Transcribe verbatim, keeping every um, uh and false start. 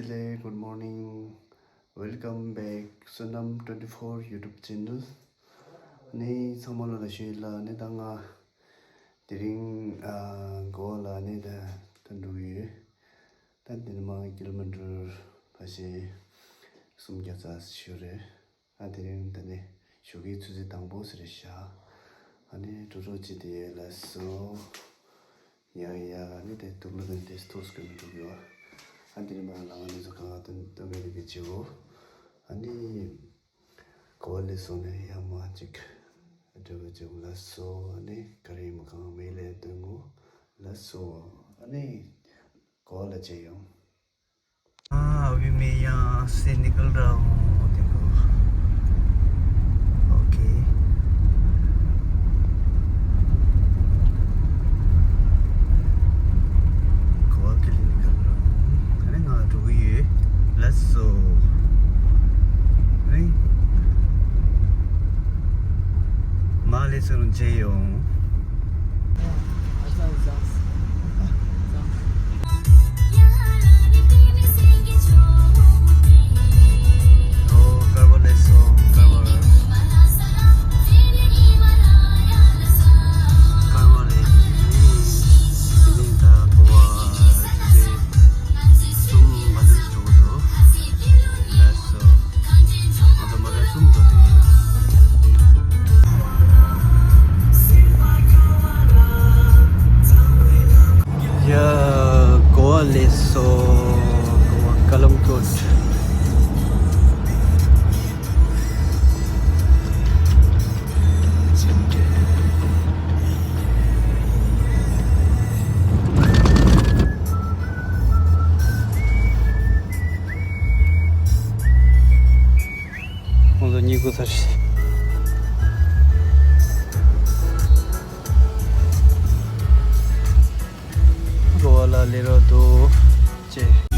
Good morning. Welcome back Sonam twenty-four YouTube channel. ནི་ཚང་མ་ལོ་ལ་ཞུ་ཡི་ལ་ནི་ད་ང་དེ་རིང་ཨ་གོ་བ་ལ་ནི་ད་ད་འགྲོ་གི་ཡོད། ད་འདི་ནི་མ་ཀི་ལོ་མི་ཊར་ཕལ་ཆེར་སུམ་བརྒྱ་ཙམ་ཞིག་རེད། ཨ་དེ་རིང་ད་ནི་ཞོགས་ཀའི་ཆུ་ཚོད་དང་པོ་ཟེར་བཞག་ཨ་ནི་འགྲོ་གྲབས་བྱེད་དེ་ལ་སོ། ཡ་ཡ་ནི་དེ་དུག་ལོ་དང་དེ་ཐོག་སྐོར་མི་འགྲོ་གི་ཡོད། ཨ་དེ་རིང་མ་ལ་ང་ནི་ཚོ་གང་ང་དོན་དོན་མེད་རིག་གི་བྱེད་འོ། ཨ་ནི་གོ་བ་ལས་སོང་ནས་ཡ་མ་ཅིག་འགྲོ་གི་བྱེད་འོ་ལ་སོ། ཨ་ནི་ག་རེ་ཡིན་མ་གང་མེད་ལས་དོན་ངོ་ལ་སོ། ཨ་ནི་གོ་བ་ལ་བྱེད་ཡོང་། हाँ, अभी मैं यहाँ से निकल रहा हूँ। देखो, ओके। गोवा के लिए निकल रहा हूँ। अरे ना, रुकिए। Let's go. नहीं। माले सुन जेयों। ཡ། གོ་བ་ལས་སོ། གོ་བ་ཀ་ལམ་ཀོད། ཁོང་ཚོ་གཉིད་ཁུག་ཚར་ཤག་གོ་བ་ལ་སླེབས་རོགས་འདུག་ཅེས།